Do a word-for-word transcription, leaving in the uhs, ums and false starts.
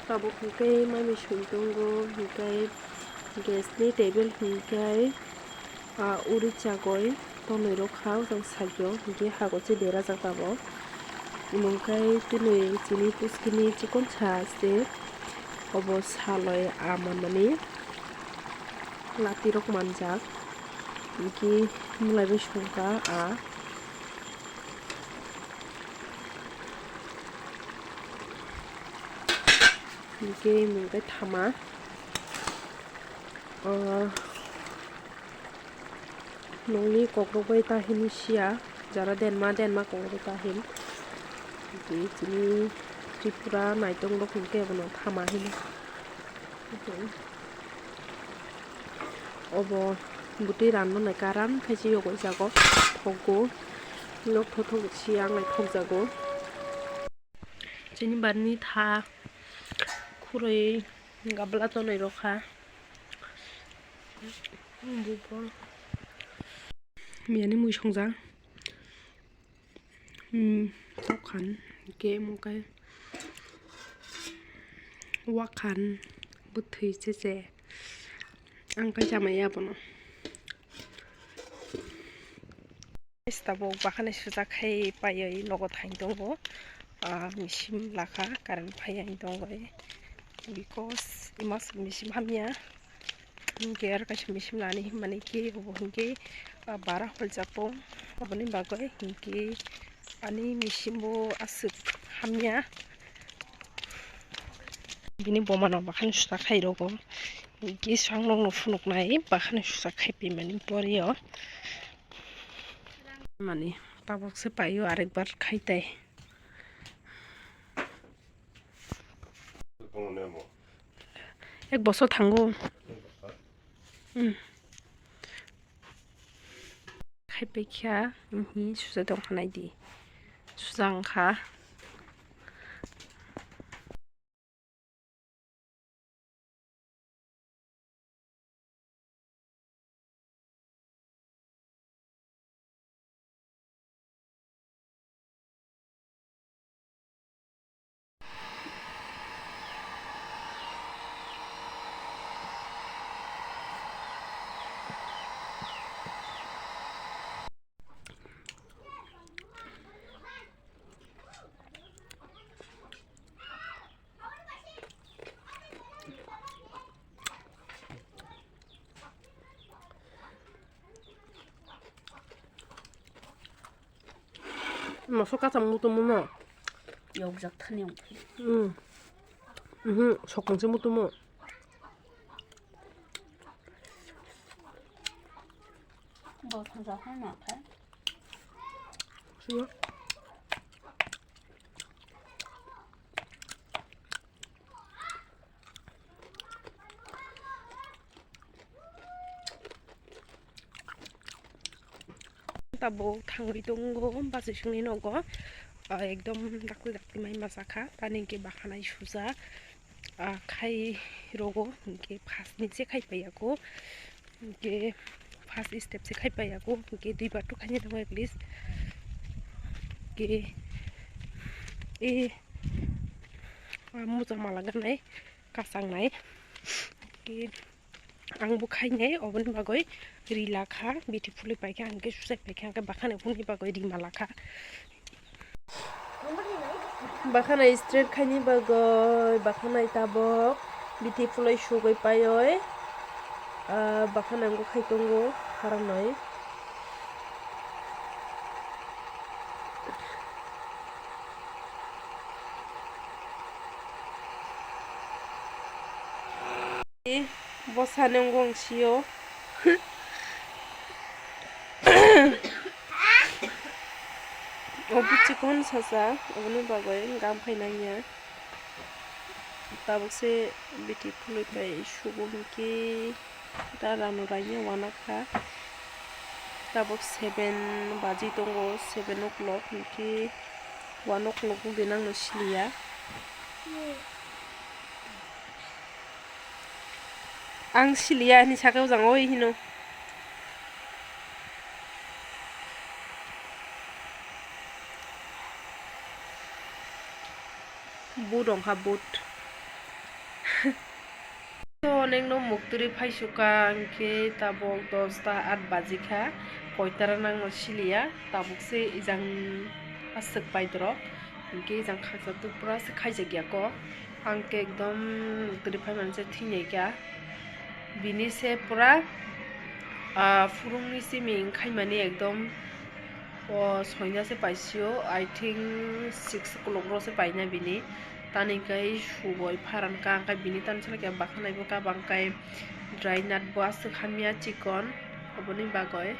Tabuk hwnkhe mai mui song tongo, hwnkhe gas ni table hwnkhe, ah, uri chagoi tonwi rwkha o jang side o, hwnkhe hago se berajak tabuk. Omo hwnkhe tini chini puskini chikon sa se obo saloi ah manmani lati rok manjak, hwnkhe mulai bai songkha ah. Hwnkhe mungkhe thama, ah, nokni kokrok bai ta hinwi siya, jara denma denma kokrok ta hin. Hwnkhe chini Tripura naitong rok hwnkhe bono thama hino. Obo bwtwi randonai karam khe se yogwi jago, thogo, nok thothok se yang nai thokjago. Chini barni tha khurui gabla tonwi rokha. Miyani mui songjak. Hmm, tokhan, hwnkhe omo khe wakhan, bwthwi cheche. Ang khe chamaya bono. Tabuk bakhani sujak khai paiwi nogo thang tongo. Ah, misim lakha, current phaiya hwn tongo. Because imas misim hamya. Hwnkhe aro kaisa misim lani hinmani khe obo hwnkhe, ah, bara holjago. Oboni bagwi hwnkhe ani misim bo aswk hamya. Bini boma no bakhani susa khai rogo. Hwnkhe swkang nokno phunuknai bakhani susa khai phaimani poreo. Mani tabuk se paio arekbar khai tai. Ek bosor thango. Hmm. Khai paikha, hmm, susa tongkha naidi. Susa wngkha. Moso kacha mutumu no. Yokjak thani wngkhe. Hmm. Mhm, sokang se mutumu. Bo thangja hai ma khe. Sino. Tabuk thangwi tongo bachwi songni nogo, ah, ekdom dakti dakti mai masa kha, tani hwnkhe bakhanai suja, ah, khai rogo, hwnkhe first ni se khai paiya kho, hwnkhe first step se khai paiya kho, hwnkhe duibar to khaina nango at least, hwnkhe e, ah, muchung mala ganai, kachang nai, hwnkhe. Ang bo khainai, oboni bagwi ri lakha, bithi phulwi paikha, ang khe suchai paikha, ang khe bakhanai phungni bagwi ri ma lakha. Bakhanai straight khaini bagwi, bakhanai tabok bithi phulwi sugwi paiwi, ah, bakhanai ang bo khai tongo, haranai. Bwsani wngkha ang sio. Obo chikon sasa, oboni bagwi gam khai nangya. Tabuk se bithi phulwi pai sugo hwnkhe. Da rano raina uanakha. Tabuk seven baji tongo, seven o'clock hwnkhe one o'clock bo gwnangno siliya. Ang siliya hinwi sakhe ojang oi hino. But wngkha but. To nengno muktwrwi phaisukha, hwnkhe tabuk dosta at baji kha, koitara nangno siliya, tabuk se ijang aswk paidorok, hwnkhe ijang khaksa tuk pura se khaijakya kok, ang khe ekdom muktwrwi phaimani se thwinaikha, bini se pura, ah, phurungni simi wngkhaimani ekdom. O soina se paisio, I think six o'clock ro se paina bini. Tani kai sugoi pharan ka, angkai bini tani sala khe bakhanai bo ka, bangkai dry nut bo aswk hamya chikon, oboni bagoi.